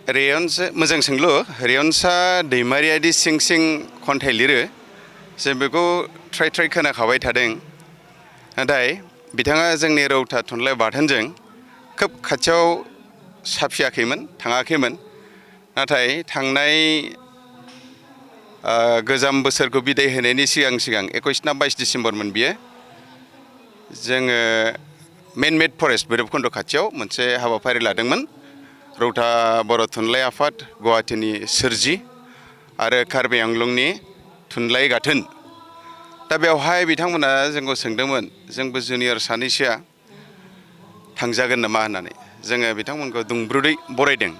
रेयनसा मोजां सोंलु रेयनसा दैमारियादि सिं सिं खन्थाइ लिरो जों बेखौ ट्राइ खोनाखाबाय थादों नाथाय बिथाङा जोंनि रौता थुनलाइ बाथोनजों खोब खाथियाव साफियाखैमोन थाङाखैमोन नाथाय थांनाय गोजाम बोसोरखौ बिदाय होनायनि सिगां 21 ना 22 डिसेम्बरमोन बियो जोङो मेन-मेड फरेस्ट भैरबकुन्द खाथियाव मोनसे हाबाफारि लादोंमोन रौता बर' थुनलाइ आफाद गुवाहाटीनि सोरजि आरो कार्बि आंलंनि थुनलाइ गाथोन दा बेवहाय बिथांमोना जोंखौ सोंदोंमोन जोंबो जुनियर सानैसोआ थांजागोन नामा होननानै जोङो बिथांमोनखौ दुंब्रुदै बरायदों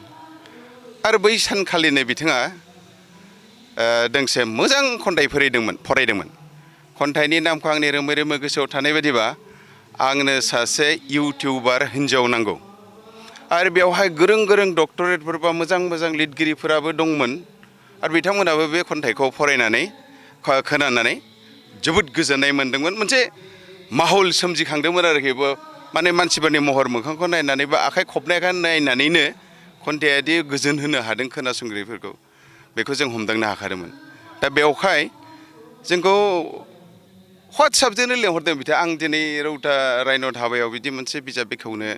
आरो बै सानखालिनो बिथाङा दोंसे मोजां खन्थाइ फरायदोंमोन खन्थाइनि नामखौ आंनि रोमै गोसोआव थानाय बायदिबा आंनो सासे इउटिउबार हिन्जाव नांगौ आरो बेवहाय गोरों डक्टरेटफोर बा मोजां लिरगिरिफोराबो दंमोन आरो बिथांमोनाबो बे खन्थाइखौ फरायनानै खोनानानै जोबोद गोजोननाय मोन्दोंमोन मोनसे माहौल सोमजिखांदोंमोन आरोखि माने मानसिफोरनि महर मोखांखौ नायनानै बा आखाइ खबनायखौ नायनानैनो खन्थाइयादि गोजोन होनो हादों खोनासंगिरिफोरखौ बेखौ जों हमदांनो हाखादोंमोन दा बेवहाय जोंखौ हवाट्सएपजोंनो लेंहरदों बिथाङा आं दिनै रौता रायन' धाबायाव बिदि मोनसे बिजाब बेखेवनो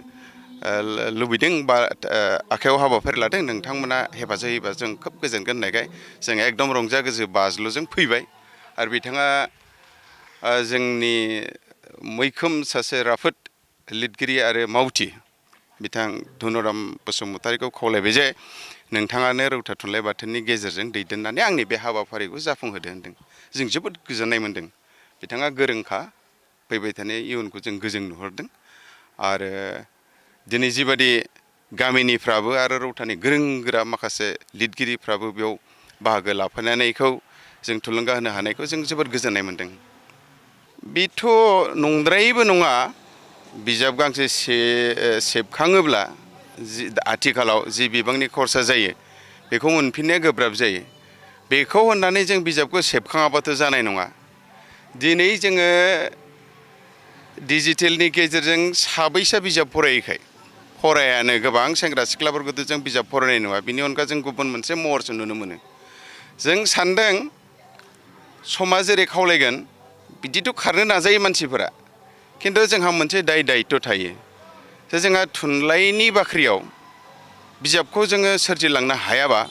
लुबैदों बा आखायाव हाबाफारि लादों नोंथांमोना हेफाजाब होयोबा जों खोब गोजोनगोन होननायखाय जों एकदम रंजा गोसो बाज्ल'जों फैबाय आरो बिथाङा जोंनि मैखोम सासे राफोद लिरगिरि आरो मावथि बिथां धनुराम बसुमतारीखौ खावलायबाय जे नोंथाङानो रौता थुनलाइ बाथोननि गेजेरजों दैदेननानै आंनि बे हाबाफारिखौ जाफुंहोदो होनदों जों जोबोद गोजोननाय मोन्दों बिथाङा गोरोंखा फैबाय थानाय इयुनखौ जों गोजों नुहुरदों आरो दिनै जिबादि गामिनिफ्राबो आरो रौतानि गोरों गोरा माखासे लिरगिरिफ्राबो बेयाव बाहागो लाफानायखौ जों थुलुंगा होनो हानायखौ जों जोबोद गोजोननाय मोन्दों बेथ' नंद्रायैबो नङा बिजाब गांसे सेबखाङोब्ला आथिखालाव जि बिबांनि खरसा जायो बेखौ मोनफिननाया गोब्राब जायो बेखौ होननानै जों बिजाबखौ सेबखाङाबाथ' जानाय नङा दिनै जोङो डिजिटेलनि गेजेरजों साबैसा बिजाब फरायानो गोबां सेंग्रा सिख्लाफोरखौथ' जों बिजाब फरायनाय नङा बिनि अनगा जों गुबुन मोनसे महरसो नुनो मोनो जों सान्दों समा जेरै खावलायगोन बिदिथ' खारनो नाजायो मानसिफोरा खिन्थु जोंहा मोनसे दायित्व थायो जे जोंहा थुनलाइनि बाख्रियाव बिजाबखौ जोङो सोरजिलांनो हायाबा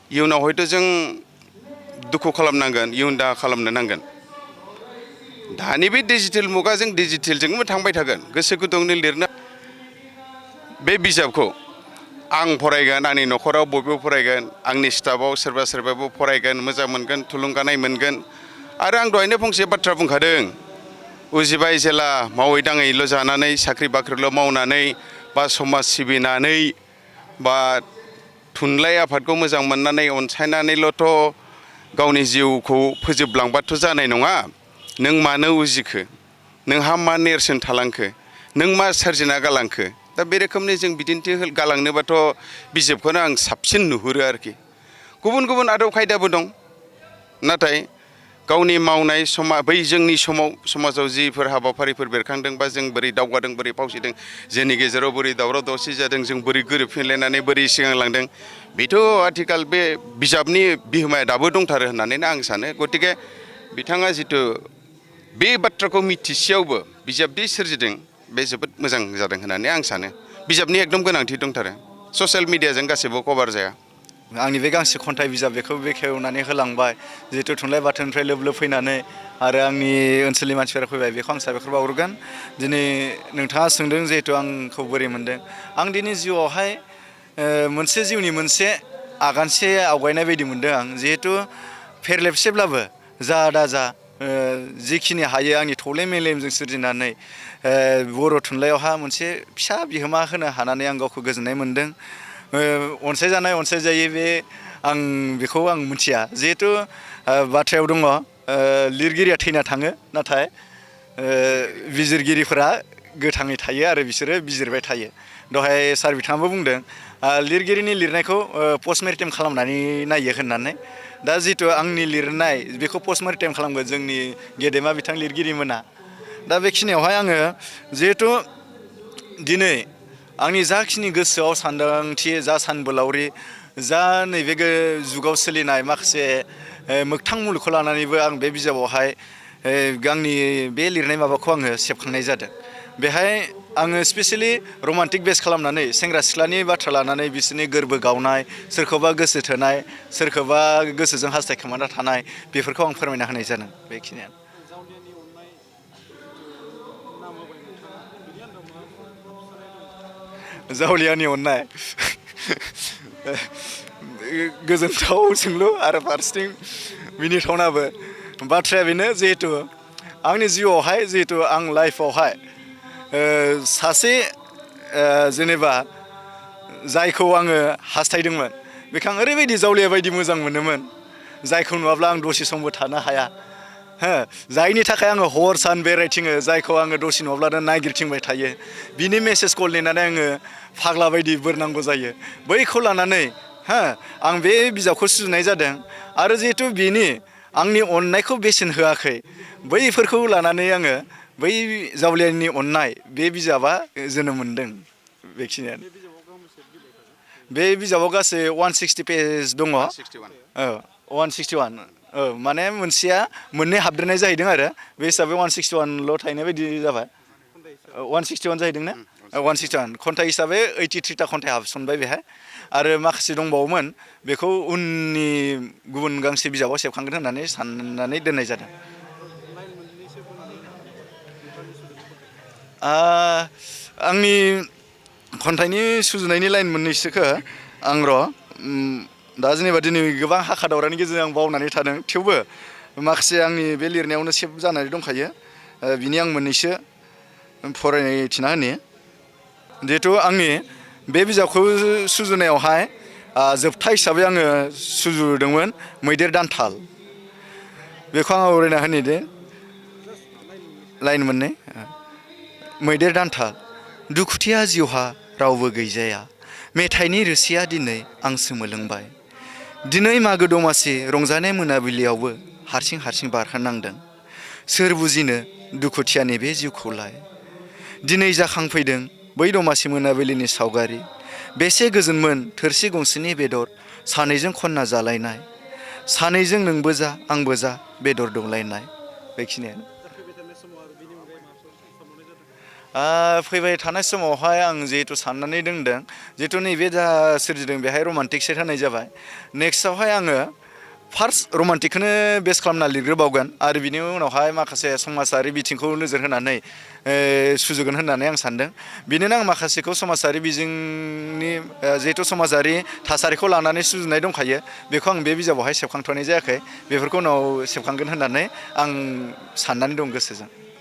इयुनाव हयथ' जों दुखु खालामनांगोन इयुन दाहा खालामनो नांगोन दानि बे डिजिटेल मुगाजों डिजिटेलजोंबो थांबाय थागोन गोसो गुदुंनो लिरनो बे बिजाबखौ आं फरायगोन आंनि न'खराव बयबो फरायगोन आंनि स्टाफआव सोरबाबो फरायगोन मोजां मोनगोन थुलुंगानाय मोनगोन आरो आं दहायनो फंसे बाथ्रा बुंखादों उजिबाय जेला मावै दाङैल' जानानै साख्रि बाख्रिल' मावनानै बा समाज सिबिनानै बा थुनलाइ आफादखौ मोजां मोननानै अनसायनानैल'थ' गावनि जिउखौ फोजोबलांबाथ' जानाय नङा नों मानो उजिखो नोंहा मा नेरसोन थालांखो नों मा सोरजिना गालांखो दा बे रोखोमनि जों बिदिन्थि गालांनोबाथ' बिजाबखौनो आं साबसिन नुहुरो आरोखि गुबुन आदब खायदाबो दं नाथाय गावनि मावनाय बै जोंनि समाजाव जिफोर हाबाफारिफोर बेरखांदों बा जों बोरै दावगादों बोरै फावसिदों जोंनि गेजेराव बोरै दावराव दावसि जादों जों बोरै गोरोबफिनलायनानै बोरै सिगांलांदों बेथ' आथिखाल बे बिजाबनि बिहोमाया दाबो दंथारो होननानैनो आं सानो गतिके बिथाङा जिथु बे बाथ्राखौ मिथिसेयावबो बिजाबदि सोरजिदों बे जोबोद मोजां जादों होननानै आं सानो बिजाबनि एकदम गोनांथि दंथारो ससियेल मिडियाजों गासैबो कभार जाया आंनि बे गांसे खन्थाइ बिजाब बेखौ बेखेवनानै होलांबाय जिहेतु थुनलाइ बाथोननिफ्राय लोब फैनानै आरो आंनि ओनसोलनि मानसिफोरा फैबाय बेखौ आं साबायखर बावहरगोन दिनै नोंथाङा सोंदों जिहेतु आंखौ बोरै मोनदों आं दिनै जिउआवहाय मोनसे जिउनि मोनसे आगानसे आवगायनाय बायदि मोनदों आं जिहेतु फेरलेबसेब्लाबो जा दाजा जिखिनि हायो आंनि थौले मेलेमजों सोरजिनानै बर' थुनलाइयावहा मोनसे फिसा बिहोमा होनो हानानै आं गावखौ गोजोननाय मोनदों अनसायजानाय अनसायजायै बे आं बेखौ आं मिथिया जिहेतु बाथ्रायाव दङ लिरगिरिया थैना थाङो नाथाय बिजिरगिरिफोरा गोथाङै थायो आरो बिसोरो बिजिरबाय थायो दहाय सार बिथाङाबो बुंदों लिरगिरिनि लिरनायखौ पस्टमर्टेम खालामनानै नायो होननानै दा जिहेतु आंनि लिरनाय बेखौ पस्टमर्टेम खालामगोन जोंनि गेदेमा बिथां लिरगिरिमोना दा बेखिनियावहाय आङो जिहेतु दिनै आंनि जाखिनि गोसोआव सानदांथि जा सानबोलावरि जा नैबे जुगाव सोलिनाय माखासे मोगथां मुलुगखौ लानानैबो आं बे बिजाबावहाय आंनि बे लिरनाय माबाखौ आङो सेबखांनाय जादों बेहाय आङो स्पेसियेलि रमान्टिक बेस खालामनानै सेंग्रा सिख्लानि बाथ्रा लानानै बिसोरनि गोरबो गावनाय सोरखौबा गोसो थोनाय सोरखौबा गोसोजों हास्थायखोमाना थानाय बेफोरखौ आं फोरमायना होनाय जादों बेखिनियानो जावलियानि अननाय गोजोनथाव सोंलु आरो फारसेथिं मिनिथावनाबो बाथ्राया बेनो जिहेतु आंनि जिउआवहाय जिहेतु आं लाइफआवहाय सासे जेनेबा जायखौ आङो हास्थायदोंमोन बेखौ आं ओरैबायदि जावलिया बायदि मोजां मोनोमोन जायखौ नुवाब्ला आं दसे समबो थानो हाया हो जायनि थाखाय आङो हर सान बेरायथिङो जायखौ आङो दसे नङाब्लानो नागिरथिंबाय थायो बिनि मेसेज कल नेनानै आङो फाग्ला बायदि बोरनांगौ जायो बैखौ लानानै हो आं बे बिजाबखौ सुजुनाय जादों आरो जिहेतु बेनि आंनि अननायखौ बेसेन होआखै बैफोरखौ लानानै आङो बै जावलियानि अननाय बे बिजाबा जोनोम मोनदों बेखिनियानो बे बिजाबाव गासै 160 पेज दङ 161 माने मोनसेया मोननै हाबदेरनाय जाहैदों आरो बे हिसाबै 161ल' थाहैनाय बायदि जाबाय 161 जाहैदों ना 161 खन्थाइ हिसाबै 83ता खन्थाइ हाबसनबाय बेहाय आरो माखासे दंबावोमोन बेखौ उननि गुबुन गांसे बिजाबाव सेबखांगोन होननानै साननानै दोननाय जादों आंनि खन्थाइनि सुजुनायनि लाइन मोननैसोखौ आं दा जेनेबा दिनै गोबां हाखा दावरानि गेजेरजों आं बावनानै थादों थेवबो माखासे आंनि बे लिरनायावनो सेभ जानानै दंखायो बिनि आं मोननैसो फरायथिना होनि जिहेथु आंनि बे बिजाबखौ सुजुनायावहाय जोबथा हिसाबै आङो सुजुदोंमोन मैदेर दान्थाल बेखौ आं आवरायना होनि दे लाइन मोननै मैदेर दान्थाल दुखुथिया जिउहा रावबो गैजाया मेथाइनि रोसिया दिनै आं सोमोलोंबाय दिनै मागो दमासि रंजानाय मोनाबिलियावबो हारसिं हारसिं बारहोनांदों सोर बुजिनो दुखुथियानि बे जिउखौलाय दिनै जाखांफैदों बै दमासि मोनाबिलिनि सावगारि बेसे गोजोनमोन थोरसि गंसेनि बेदर सानैजों खन्ना जालायनाय सानैजों नोंबो जा आंबो जा बेदर दौलायनाय बेखिनियानो फैबाय थानाय समावहाय आं जिहेतु साननानै दोनदों जिहेतु नैबे जा सोरजिदों बेहाय रमान्टिक साइड होनाय जाबाय नेक्स्टआवहाय आङो फार्स्ट रमान्टिकखौनो बेस खालामना लिरग्रोबावगोन आरो बिनि उनावहाय माखासे समाजारि बिथिंखौ नोजोर होनानै सुजुगोन होननानै आं सानदों बिनिनो आं माखासेखौ समाजारि बिजोंनि जिहेतु समाजारि थासारिखौ लानानै सुजुनाय दंखायो बेखौ आं बे बिजाबावहाय सेबखांथ'नाय जायाखै बेफोरखौ उनाव सेबखांगोन होननानै आं साननानै दं गोसोजों